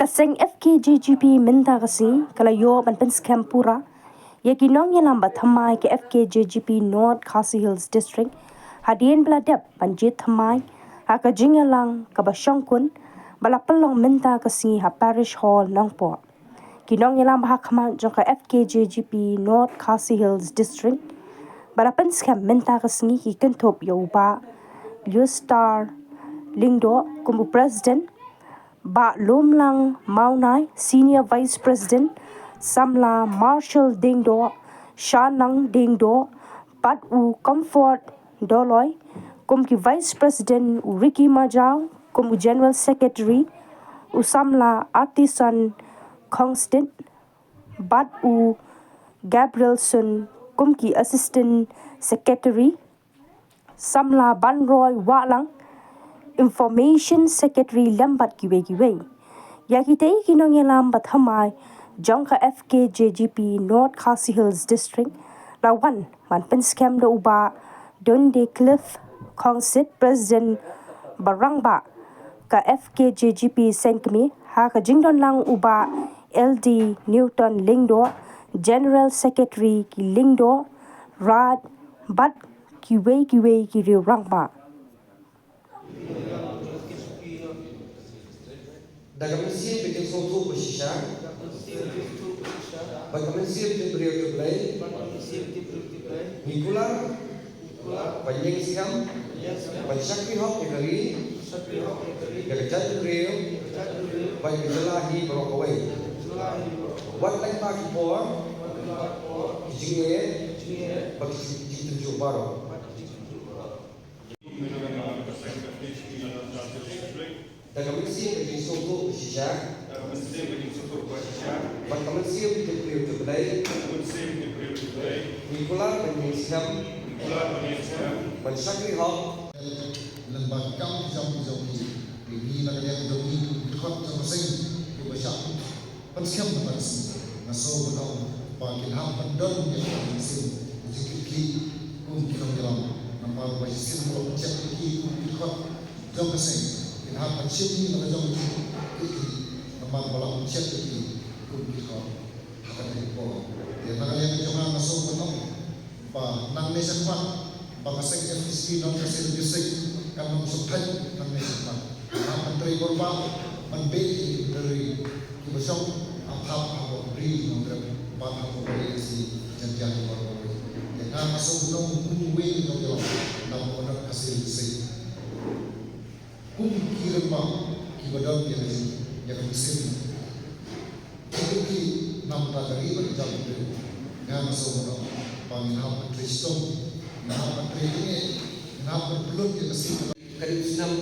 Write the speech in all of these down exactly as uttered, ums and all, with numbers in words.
Ka seng F K J G P mynta ka sngi ka la ïoh ban pynskhem pura ïa ki nongïalam ba thymmai ka F K J G P North Khasi Hills District, hadien ba la dep ban jied thymmai ha ka jingïalang kaba shongkun ba la pynlong mynta ka sngi ha Parish Hall Nongpoh. Ki nongïalam ba ha khmat jong ka F K J G P North Khasi Hills District ba la pynskhem mynta ka sngi ki kynthup ïa u Bah Leostar Lyngdoh kum u President, Bah Lomlang Mawnai, Senior Vice President, Samla Marshall Diengdoh, Shanang Diengdoh, bad u Comfort Doloi kum ki Vice President, u Ricky Majaw kum u General Secretary, u Samla Artisan Khongstit bad u Gabrielson kum ki Assistant Secretary, Samla Banroi Wahlang, Information Secretary lem bad kiwei kiwei. Ïa kitei ki nongïalam ba thymmai jong ka F K J G P North Khasi Hills District la wan ban pynskhem da u Bah Dundee Cliff Khongstit, President ba rangbah ka F K J G P seng kmie, ha ka jingdon lang u Bah L D Newton Lyngdoh, General Secretary ki Lyngdoh, Raid bad kiwei kiwei ki riew rangbah. Da ka mynsiem ka jingsngewthuh ba shisha bad ka mynsiem tip briew tip Blei, ngi kular ban ïeng skhem, ban shakri hok ïa ka ri, ïa ka jaitbynriew bad ïa ka jylla hi baroh kawei. Wat lait ba ki por, ki jingeh bad ki jingtynjuh baroh. Da ka mynsiem ka jingsngewthuh ba shisha. Da ka mynsiem ka jingsngewthuh ba shisha. Bad ka mynsiem tip briew tip Blei. Bad ka mynsiem tip briew tip Blei. Ngi kular ban ïeng skhem. Ngi kular ban ïeng skhem. Ban shakri hok. Lyngba ki kam ki jam ki jong ki. Ngi na ka liang jong ngi ki dkhot jong ka seng kiba shah pynskhem na ka sngi. Nga sngew ban ong ba kin hap ban don ïa ka mynsiem jingkitkhlieh kum ki nongïalam. Namar ba shisien ba la pynshep ïa ki kum ki dkhot jong ka seng, kin hap ban shim ïa la ka jong ki kitkhlieh. Namar ba la pynshep ïa ki kum ki dkhot ha kane ka por. Te na ka liang jong nga, nga sngew ban ong ba nangne shakhmat ba ka seng F K J G P North Khasi Hills District kan long sngewthuh nangne shakhmat. Ban trei bor ba ban beh ïa ki bynriew kiba shong ha thap hapoh Ri Nongkrem bad hapoh Valley S C Jaintia baroh kawei. Ïa nga, nga sngew ban ong kum uwei na ki nongïalam na North Khasi Hills District, kum ki rangbah kiba don ïa ka jing, ïa ka mynsiem jingkitkhlieh na ka bynta ka ri bad ka jaitbynriew. Nga, nga sngew ban ong ba ngin hap ban trei shitom, ngin hap ban trei bniah, ngin hap ban pynlut ïa ka sngi. Ka dei u snem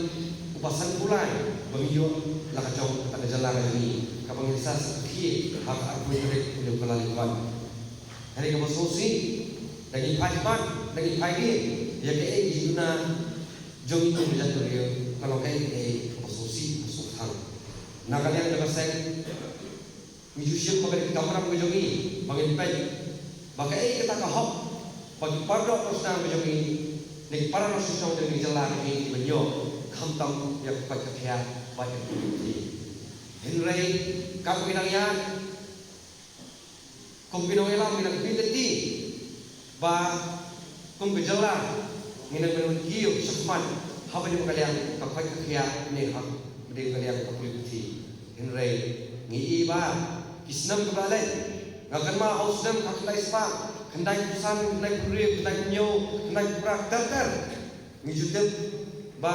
uba sanphew lai ba ngi ïoh la ka jong kata ka jylla ka jong ngi kaba ngin sa sakhi ha ka arphew tarik u Kyllalyngkot. Hynrei kaba sngewsih, da ngi phai khmat, da ngi phai dien ïa kaei ka jingduna jong ngi kum ka jaitbynriew, ka long kaei kaei kaba sngewsih, kaba sngewthuh. Na ka liang jong ka seng, ngi ju shim ba ka dei ka kamram ka jong ngi ba ngin peit ba kaei kata ka hok ba ki para doh para snam ka jong ngi ne ki para nongshong shnong jong ngi, jylla ka jong ngi, ban ïoh, khamtam ïa ka koit ka khiah bad ïa ka pule puthi. Hynrei kam, ngi nang ïa, kum ki nongïalam, ngi nang pynbeit lynti ba kum ka jylla ngi nang ban wan kiew shakhmat haba ïadei bad ka liang ka koit ka khiah ne haba ïadei bad ka liang ka pule puthi. Hynrei ngi i ba ki snem kiba la leit, nga kynmaw ha u snem khatkhyndai spah khyndaiphew san, khyndaiphew hynriew, khyndaiphew hynñiew, khyndaiphew phra, ter ter, ngi ju tip ba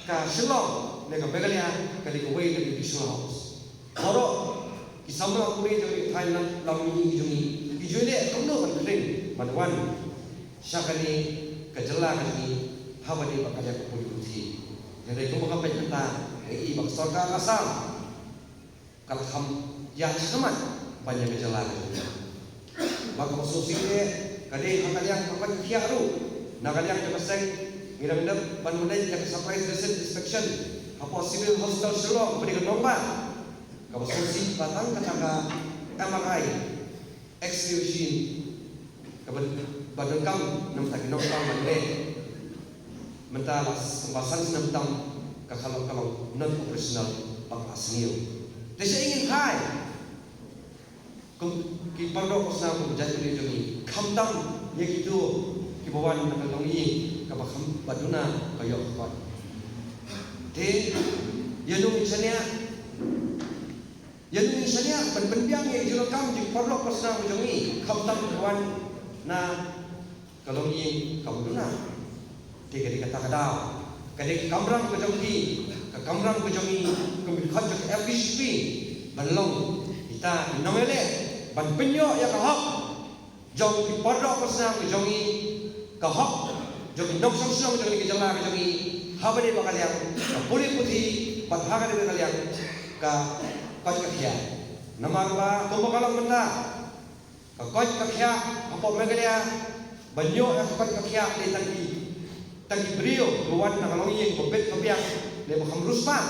ka Shillong ne ka Meghalaya ka dei kawei na ki Traditional House. Baroh ki samla kmie jong ngi, thaiñ lam mihngi jong ngi, ki ju leh kumno ban khring ban wan sha kane ka jylla ka jong ngi haba ïadei bad ka liang ka pule puthi. Hynrei kumba nga peit mynta, nga i ba ka sorkar Assam ka la kham ïaid shakhmat ban ïa ka jylla ka jong ngi. Bad kaba sngewsih eh, ka dei ha ka liang ka koit ka khiah ruh, na ka liang jong ka seng ngi dang dep ban wan leit ïa ka surprise visit inspection hapoh Civil Hospital Shillong, ba dei ka nongbah. Kaba sngewsih ba tang kata ka M R I X-ray machine kaba, ba donkam na ka bynta ki nongpang ban leh, mynta la kumba san snem tam ka, ka long, ka long non operational bad ka la sniew. Te sha ïing ngin phai kum ki paralok parsnam, kum ki jait pule jong ngi, khamtam ïa kito kiba wan na ka longïing kaba kham, ba duna ka ïoh ka kot. Te ïa ngi shaniah, ïa ngi shaniah ban pynbiang ïa ki jingdonkam jong ki paralok parsnam jong ngi, khamtam kiba wan na ka longïing kaba duna. Te ka dei kata ka daw, ka dei ka kamram ka jong ki, ka kamram ka jong ngi, ka mih ka jong ka F K J P, ban long kita ki nongïaleh, ban pynïoh ïa ka hok jong ki paralok parsnam ka jong ngi, ka hok jong ki nongshong shnong jong ngi, ka jylla ka jong ngi, ha ba dei ba ka liang ka pule puthi, bad ha ka dei ba ka liang ka koit ka khiah. Namar ba kumba ka long mynta, ka koit ka khiah hapoh Meghalaya, ban ïoh ïa ka koit ka khiah dei tang ki, tang ki briew ba wan na ka longïing ba bit ba biang, dei ba kham riewspah.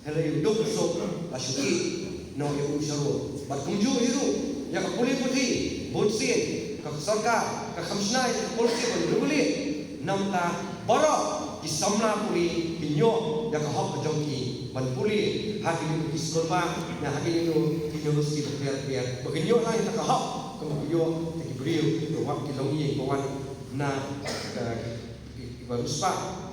Hynrei u duk u suk la shu ïeh noh ïa u sha ruh. Bad kumjuh hi ruh ïa ka pule puthi, bunsien ka sorkar ka kham shna ïa ka policy ban regulate. Namar ta baroh ki samla pule kin ïoh ïa ka hok ka jong ki ban pule ha kino kino ki skul ba, ne ha kino kino ki university ba pher pher, ba kin ïoh lang ïa ka hok kumba ki ïoh ïa ki briew ba wan, ki longïing ba wan na, eh, ki, ki, kiba riewspah.